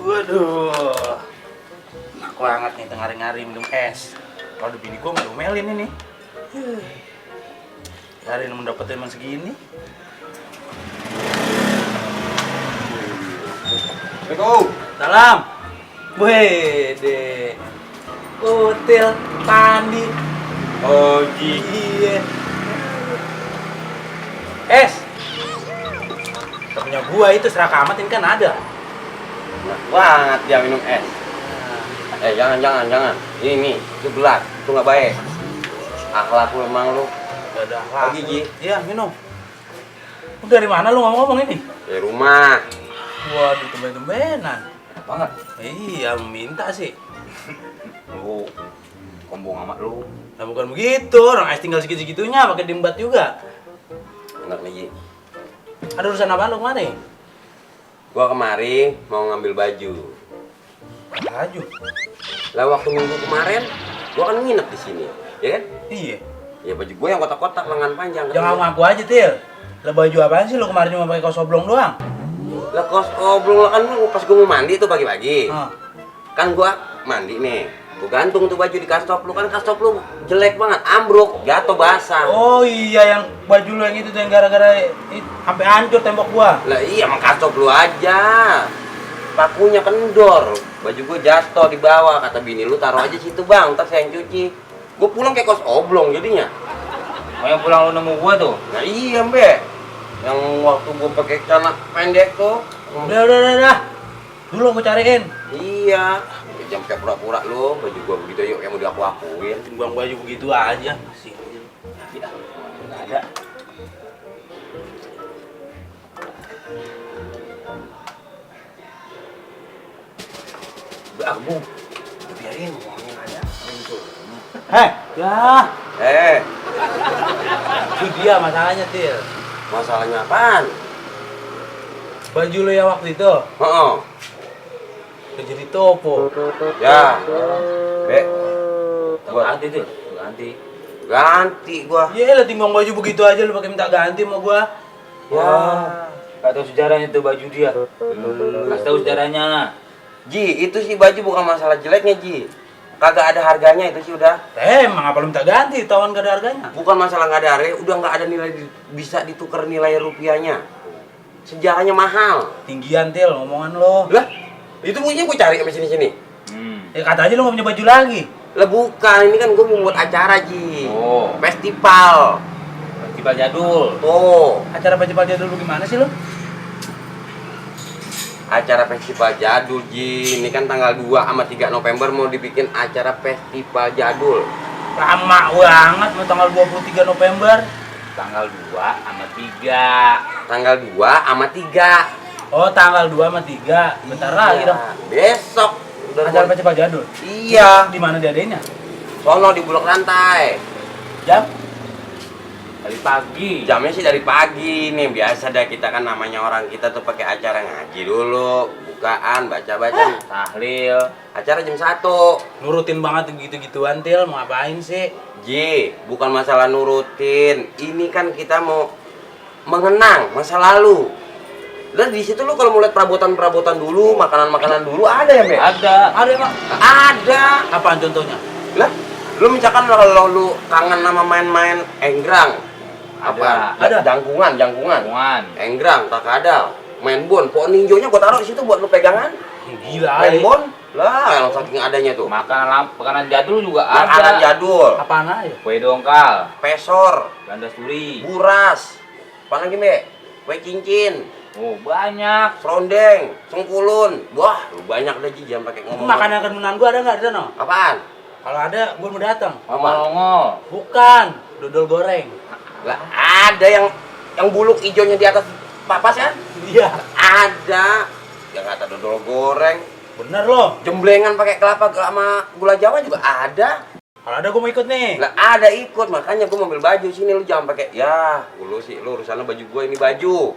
Waduh, enak banget nih tengah hari minum es. Kalau ada bini gue ngomelin ini. Hari ini mendapat teman segini. Assalamualaikum. Salam. Wede. Hotel Pandi. Oh, Ji. Iya. Es. Temennya gua itu Seraka Amat ini kan ada. Enak banget dia minum es. Jangan. Ini sebelah, itu nggak baik. Akhlak lu emang lu. Gak ada Lagi, Ji. Iya, minum. Lu dari mana lu ngomong-ngomong ini? Dari rumah. Waduh, tumben-tumbenan. Enak banget. Iya, minta sih. Lu kombong amat lu. Nah, bukan begitu. Orang es tinggal segitu-segitunya pakai diembat juga. Enak nih, Ji. Ada urusan apa lu kemari? Gua kemari mau ngambil baju. Baju. Lah waktu minggu kemarin gua kan nginep di sini, ya kan? Iya. Ya baju gua yang kotak-kotak lengan panjang. Jangan ngaku aja, Til. Lah baju apaan sih lu kemarin cuma pakai kaos oblong doang? Lah kos oblong kan lu pas gua mau mandi tuh pagi-pagi. Ah. Kan gua mandi nih. Gua gantung tuh baju di kastop lu, kan kastop lu jelek banget, ambruk, jatuh basah. Oh iya, yang baju lu yang itu tuh yang gara-gara sampai hancur tembok gua. Lah iya emang kastop lu aja. Pakunya kendor. Baju gua jatuh di bawah, kata bini lu taruh aja situ, Bang, ntar saya yang cuci. Gua pulang kayak kos oblong jadinya. Oh yang pulang lu nemu gua tuh? Nah iya, Mbe. Yang waktu gua pakai celana pendek tuh. Udah. Dulu gua cariin. Iya. Jam kayak pura-pura lu, baju gua begitu yuk yang mau diaku-akuin. Timbang baju begitu aja masih. Ya, nggak ada. Udah, Bu. Biarin uangnya ada. Ya. Itu dia masalahnya, Til. Masalahnya apaan? Baju lu yang waktu itu Heeh. udah jadi topo. Ya. Gua Ganti tuh, ganti. ganti gua. Iya lah, timbang baju begitu aja lu pakai minta ganti sama gua. Ya. Gak tau sejarahnya tuh baju dia. Kasih tahu sejarahnya. Ji, itu sih baju bukan masalah jeleknya, Ji. Kagak ada harganya itu sih udah. Emang apa lu minta ganti? Tawan gak ada harganya. Bukan masalah nggak ada harga, udah nggak ada nilai bisa ditukar nilai rupiahnya. Sejarahnya mahal. Tinggian, Til, ngomongan lo. Lah, itu punya gue cari sampai sini-sini. Ya kata aja lu gak punya baju lagi. Lah bukan, ini kan gue mau buat acara, Ji. Oh. Festival. Festival jadul. Tuh, Acara festival jadul lu gimana sih lu? acara festival jadul, Ji. Ini kan tanggal 2 sama 3 November mau dibikin acara festival jadul. Lama banget, mau tanggal 23 November. Tanggal 2 sama 3. Tanggal 2 sama 3. Oh, tanggal 2 sama 3. Bentar lagi dong. Besok. Udah Acara festival jadul. Iya. Di mana diadainnya? Sono di Bulog Rantai. Jam? Dari pagi. Jamnya sih dari pagi nih, biasa dah kita kan namanya orang kita tuh pakai acara ngaji dulu, bukaan, baca-baca. Tahlil. Acara jam 1. Nurutin banget gitu-gituan, Til. Mau ngapain sih? Ji, bukan masalah nurutin. Ini kan kita mau mengenang masa lalu. Dan di situ lu kalau mau lihat perabotan-perabotan dulu, makanan-makanan dulu ada ya, Be? Ada. Ada emang? Ada. Apaan contohnya? Lah, lu misalkan kalau lu kangen sama main-main enggrang, apa? Ada. Jangkungan. Hubungan. Enggrang, tak ada. Main bon, pohon ninjonya gua taruh di situ buat lu pegangan. Gila, Main bon, lah yang saking adanya tuh. Makanan jadul juga Makanan ada. jadul, Apaan aja? Kue dongkal. pesor, Gandas turi. buras, apa lagi, Be? Kue cincin, Oh banyak. serondeng, sengkulun. Wah, lu banyak dah, Ji, jangan pakai ngomong. Makanan kemenan gua ada nggak di sana? Apaan? Kalau ada, gua mau datang. Ongol-ongol. Bukan, dodol goreng. Lah, ada yang buluk hijaunya di atas papas kan? Iya, Ada. Yang kata dodol goreng, bener loh. jemblengan pakai kelapa sama gula Jawa juga ada. Kalau ada gua mau ikut nih. Lah ada ikut, makanya gua mau ambil baju sini, lu jangan pakai. Ya, lu sih lu urusannya baju gua ini baju.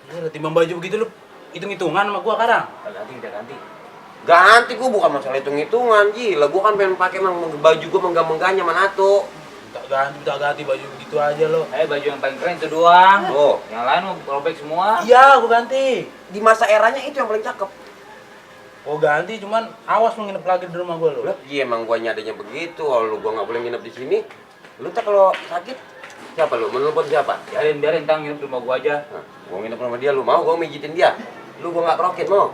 Ya, timbang baju begitu lu hitung-hitungan sama gua sekarang. Kita ganti. Ganti gua bukan masalah hitung-hitungan, Ji. Lah gua kan pengen pakai baju gua menggah-menggahnya mana tuh. Minta ganti baju begitu aja lo. Baju yang paling keren itu doang. Tuh. Yang lain mau robek semua. Iya, gua ganti. Di masa eranya itu yang paling cakep. Oh ganti, cuman awas lu nginep lagi di rumah gua lu. Lah, iya emang gua nyadanya begitu. Kalau gua nggak boleh nginep di sini, lu tak kalau sakit siapa lu? Menelpon siapa? Biarin tang nginep di rumah gua aja. Nah, gua nginep sama dia, lu mau gua mijitin dia? Lu gua nggak kroket mau?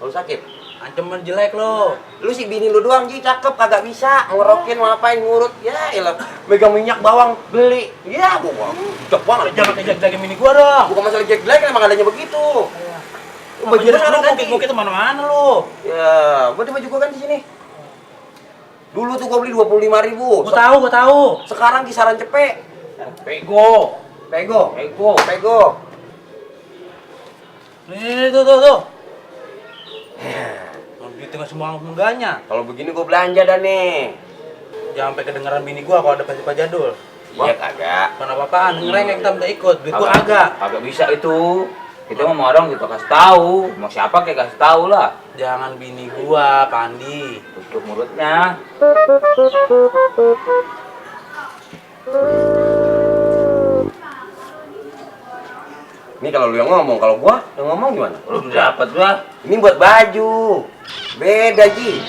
Kalau sakit? Ancaman jelek lo. Lu si bini lu doang, Ji, cakep, kagak bisa ngerokin, mau ngapain, ngurut. Ya elah, megang minyak bawang, beli. Ya, gua cocok banget. Jangan kejek-jekin mini gua dong. Bukan masalah jelek, emang adanya begitu. Baju lu sekarang ganti, gua kita mana-mana lu. Ya, gua baju gua kan di sini. Dulu tuh gua beli 25.000. Gua tahu. Sekarang kisaran cepet. Pego. Pego. Pego. Pego. Nih, tuh. Di tengah semua enggaknya. Kalau begini gua belanja dah nih. Jangan sampai kedengeran bini gua kalau ada Pak Jadul. Iya kagak. Bukan apa-apaan, ngerengek kita minta ikut, duit gua agak. Agak bisa itu. Kita mau orang kita kasih tahu. Mau siapa kayak kasih tahu lah. Jangan bini gua, Pandi. Tutup mulutnya. Ini kalau lu yang ngomong, kalau gua yang ngomong gimana? Lu udah dapat gua. Ini buat baju. Beda, Ji.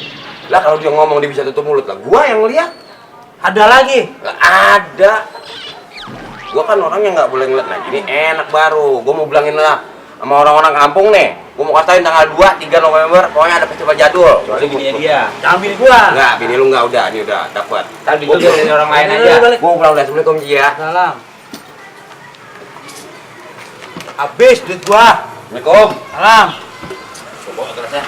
Lah kalau dia ngomong dia bisa tutup mulut lah. Gua yang lihat. Ada lagi. Lah ada. Gua kan orang yang nggak boleh ngeliat. Nah, ini enak baru. Gua mau bilangin lah sama orang-orang kampung nih. Gua mau kasih tauin tanggal 2, 3 November, pokoknya ada festival jadul. Soalnya bininya dia. Jangan bini gua. Enggak, bini lu enggak udah, ini udah dapat. Tadi juga dari orang lain Udah, aja. balik. Gua pulang udah. Assalamualaikum, Ji ya. Salam. Habis duit gua. Assalamualaikum. Salam. Coba kerasnya.